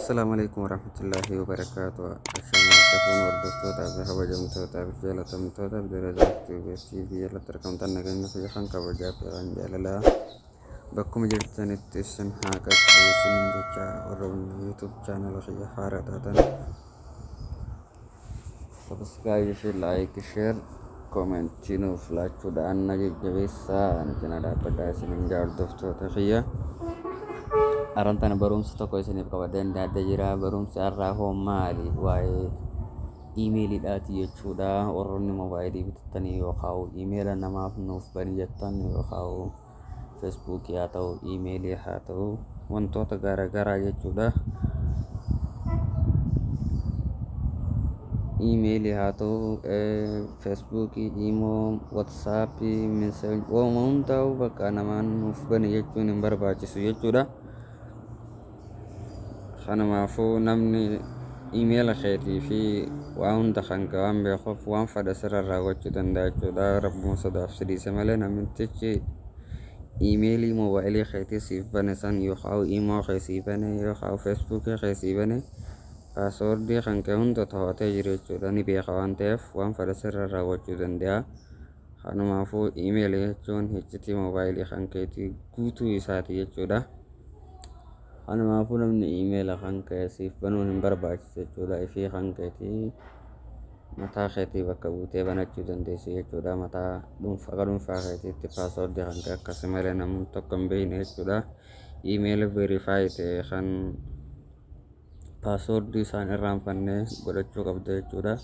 Assalaamu alaikum warahmatullaahi wabarakaatu. Ashamaa safuun hordoftootaa fi kabajamtootaa fi jaalatamtoota Abdurrazaaq TV jalatti argamtan, nageenya fi kan kabajaa fi kan jaalalaa bakkuma jirtanitti isin haa qaqqabu isiniin jecha. Warroonni YouTube channel kiyya haaraa taatan subscribe fi like, share, comment nuuf laachuudhaan na jajjabeessaa, na cinaa dhaabbadhaa isiniin jaa. Hordoftoota kiyya, Arran tana barumsa tokko isiniif qabadheen dhiyaadhee jira. Barumsi har'aa hoo maali? Waa'ee iimeeliidhaati jechuudha. Warroonni moobaayilii bitattanii yookaan iimeela namaaf nuuf bani jettan, yookaan feesbuukii haa ta'u, iimeelii haa ta'u, wantoota garaagaraa jechuudha. Iimeelii haa ta'u, feesbuukii, iimoo, watsaappii, message, waanuma hundaa'u bakka namaan nuuf bani jechuun hin barbaachisu jechuudha. Kanumaafuu namni iimeela keetii fi waa hunda kan waan beekuuf waan fedhe sirra raawwachuu danda'a jechuudha. Rabbuma sodaaf si dhiise malee namtichi iimeelii moobaayilii keetii siif bane san, yookaan iimoo kee siif bane, yookaan feesbuukii kee siif bane, paaswoordii kan kee hunda to'atee jiru jechuudha. Ni beeka waan ta'eef waan fedhe sirra raawwachuu danda'a. Kanumaafuu iimeelii jechuun iccitii moobaayilii kan keetii guutuu isaati jechuudha. Kanumaafuu namni iimeela kan kee siif banuun hin barbaachisu jechuudha. Ifii kan keetii mataa keetii bakka buutee banachuu dandeessu jechuudha. Mataa dhuunfaa, akka dhuunfaa keetiitti paaswoordii kan kee akkasii malee namni tokko hin beekne jechuudha. Iimeela verify ta'e kan paaswoordii isaan irraanfanne godhachuu qabda jechuudha.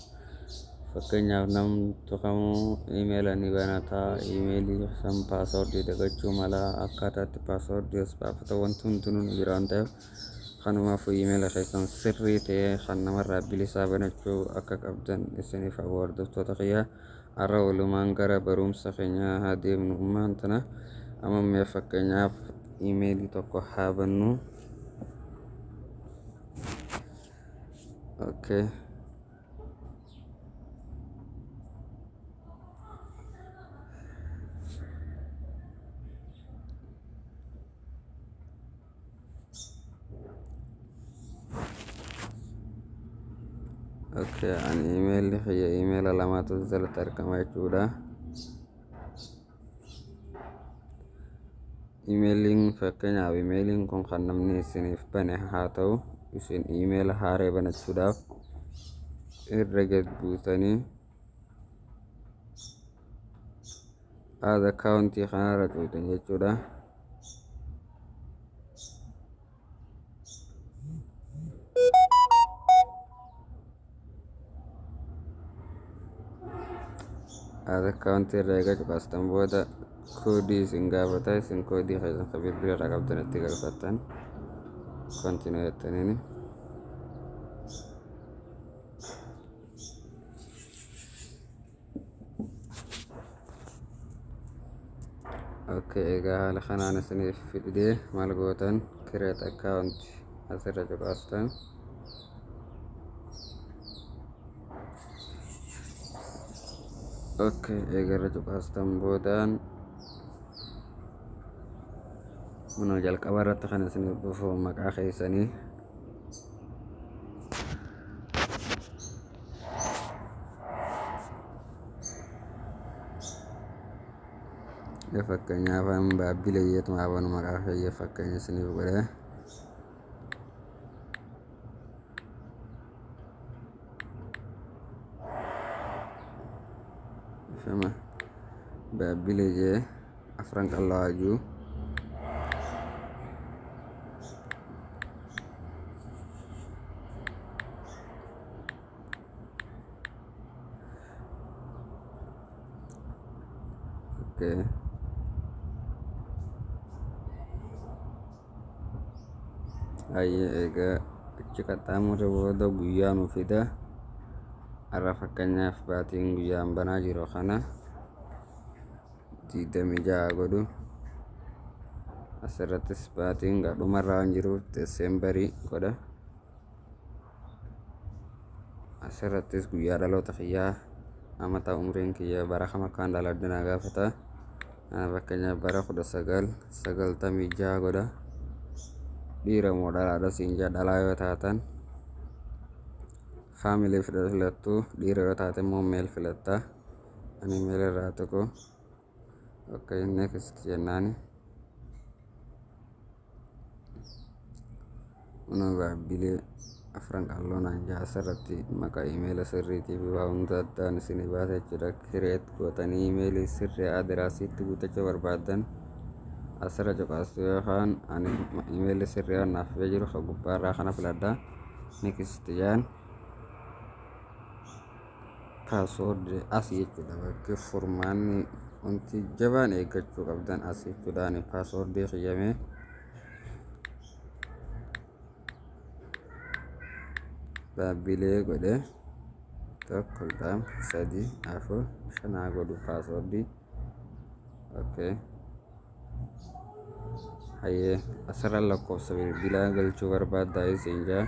Fakkeenyaaf, namni kamuu iimeela ni banata. Iimeelii san paaswoordii dagachuu mala. Akkaataa itti paaswoordii as baafata wanti hundinuu ni jira waan ta'eef, kanumaafuu iimeela keessan sirrii ta'e kan namarraa bilisaa banachuu akka qabdan isiniif hawwa, hordoftoota kiyya. Har'a walumaan gara barumsa keenyaa haa deemnu. Ummaan tana amma mee fakkeenyaaf iimeelii tokko haa bannu. Okay. Okay, ani iimeelli kiyya iimeela lamaatu jalatti argama jechuudha. Iimeeliin, fakkeenyaaf, iimeeliin kun kan namni isiniif bane haa ta'u, isin iimeela haaraa banachuudhaaf irra gad buutanii add account kanarra tuqxan jechuudha. Add account irra eega cuqaastan booda koodii isin gaafata. Isin koodii keessan kan bilbila irraa qabdan itti galfattan, continue jettaniini. Okay, egaa haala kanaan isiniif fidee maal gootan? Create account asirra cuqaastan. Okay, egaa irra cuqaastan boodaan kunoo jalqaba irratti kan isiniif dhufu maqaa keessanii. Fakkeenyaaf, Baabbilee jeetuma abanu maqaa kiyya fakkeenya isiniif godhe. Ifama, Baabbilee jee afran qalloo hajuu. Okay. Hayyee, egaa achi qaxxaamurre booda guyyaa nu fida. Har'a fakkeenyaaf baatiin guyyaan banaa jiru kana 26 godhu. Asirrattis baatiin dhumarraa waan jiruuf Deesembarii godha. Asirrattis guyyaa dhaloota kiyyaa, amata umriin kiyya bara kam akkaan dhaladhe na gaafata. Fakkeenyaaf, bara 1996 godha. Dhiira moo dhalaadha siin jedha. Dhalaa yoo taatan female filattu, dhiira yoo taate immoo male filatta. Ani male irraa tuqu. Okay, next jennaani. Kun Baabbilee Afran Qalloo naan jaa. Asirratti maqaa iimeela sirriitii fi waa hunda addaan isinii baasa jechuudha. Create gootanii iimeelii sirrii adiraasiitti guutachuu barbaaddan asirra cuqaastu, yookaan ani iimeelii sirrii waan naaf jiru kan gubbaarraa kana filadha. Next jaan. Password asii jechuudha. Bakki furmaanni wanti jabaan eeggachuu qabdan asii jechuudha. Ani paaswoordii kiyyamee Baabbilee godhe, 1, 2, 3, 4, 5 haa godhu paaswoordii. Okay. Hayyee, asirra lakkoofsa bilbilaa galchuu barbaaddaa isiin jaa.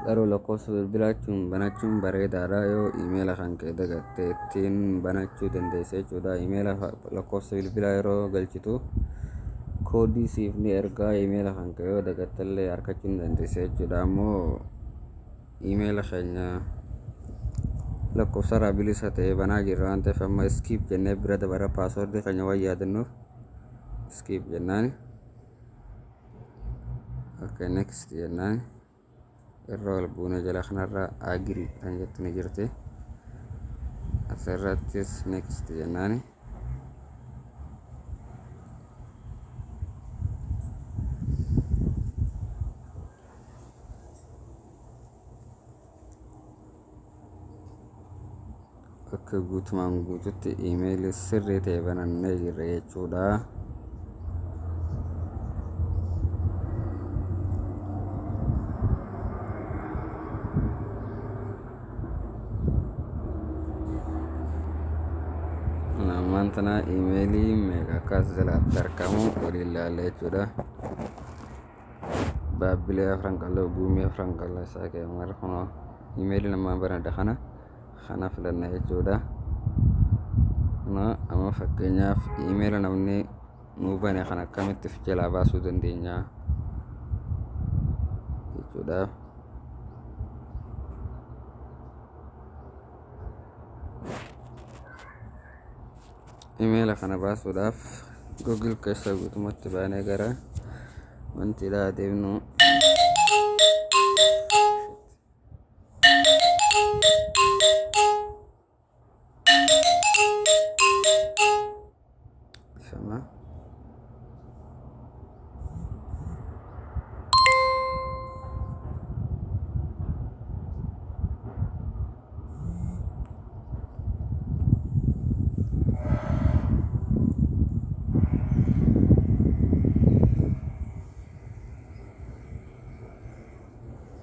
Garuu lakkoofsa bilbilaachuun banachuun bareedaadha, yoo iimeela kan kee dagatte ittiin banachuu dandeessa jechuudha. Iimeela lakkoofsa bilbilaa yeroo galchitu koodii siif ni ergaa, iimeela kan kee yoo dagattellee argachuu ni dandeessa jechuudha. Ammoo iimeela keenya lakkoofsarraa bilisa ta'e banaa jirra waan ta'eef, amma skip jennee bira dabara. Paaswoordii keenya waan yaadannuuf skip jennaani. Okay, next jennaan. Irra ol buune, jala kanarra agree kan jettu ni jirti. Asirrattis next jennaani. Akka guutumaan guututti iimeelii sirrii ta'e banannee jirra jechuudha. Ammaan tana iimeelii meeqa akka as jalaatti argamu waliin ilaalla jechuudha. Baabbilee Afran Qalloo, Guumii Afran Qalloo isaa keemar. Kunoo iimeelii namaan banadha, kana filanna jechuudha. Kunoo amma fakkeenyaaf iimeela namni nuu bane kana akkamitti of jalaa baasuu dandeenya jechuudha. Imeela kana baasuudhaaf Google keessa guutumatti baanee gara wantiidha adeemnu. Ifama.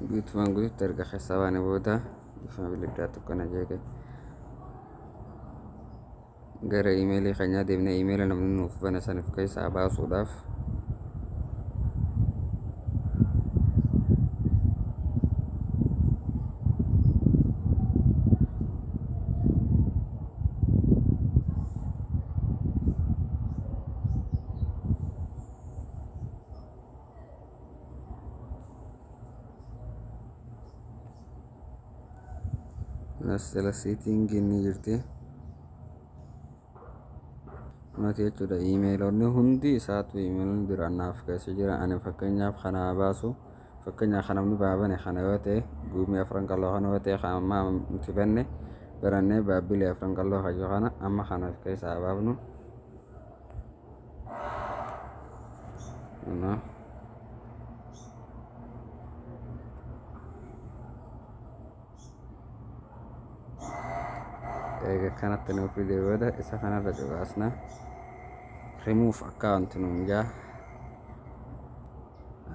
Guutumaan guututti erga keessaa baane booda, ifama, bilbilaa tokko na jeeqe. Gara iimeelii keenyaa deemnee iimeela namni nuuf bane saniif keessaa baasuudhaaf as jala settingiin ni jirti. Nuti jechuudha, iimeelonni hundi isaatu iimeelonni duraan naaf keessa jira. Ani fakkeenyaaf kana baasu, fakkeenyaaf kan namni baabane kana yoo ta'e, Guumii Afran Qalloo kana yoo ta'e, kan amma nuti banne barannee Baabbilee Afran Qalloo kayyoo kana amma kana of keessaa baafnu. Kunoo. Eega kanatti nuuf fide booda isa kanarra cuqaasna. Remove account nuun jaa.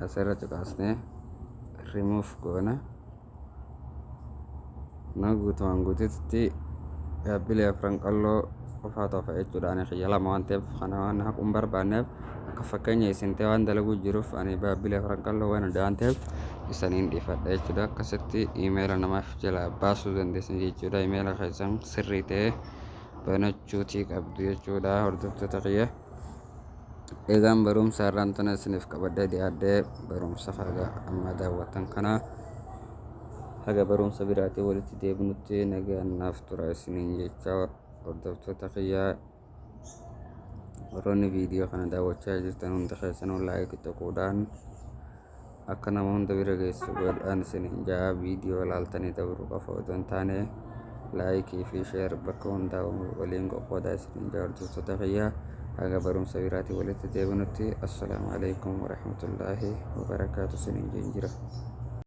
Asirra cuqaasnee remove goona. Na guutumaan guututti Baabbilee Afran Qalloo qofaa tofa jechuudha. Ani kiyya lama waan ta'eef kana waan haquun barbaanneef, akka fakkeenya isin ta'e waan dalaguu jiruuf, ani Baabbilee Afran Qalloo waan hunda waan ta'eef isaniin dhiifadha jechuudha. Akkasitti iimeela namaaf jalaa baasuu dandeessan jechuudha. Iimeela keessan sirrii ta'e banachuutii qabdu jechuudha, hordoftoota kiyya. Egaan barumsa har'aan tana isiniif qabadhee dhiyaadhee barumsa haga amma daawwattan kana. Haga barumsa biraatii walitti deebinutti nagaan naaf tura isiniin jecha. Hordoftoota kiyyaa, warroonni viidiyoo kana daawwachaa jirtan hundi keessanuu like tuquudhaan akka nama hunda bira geessu godhaan isiniin ja'a. Viidiyoo ilaaltanii dabruu qofa otoo hin taane, like fi share bakka hundaa waliin qoqqoodaa isiniin ja'a. Hordoftoota kiyyaa, haga barumsa biraatii walitti deebinutti assalaamu alaikum warahmatullaahi wabarakaatu isiniin jeen jira.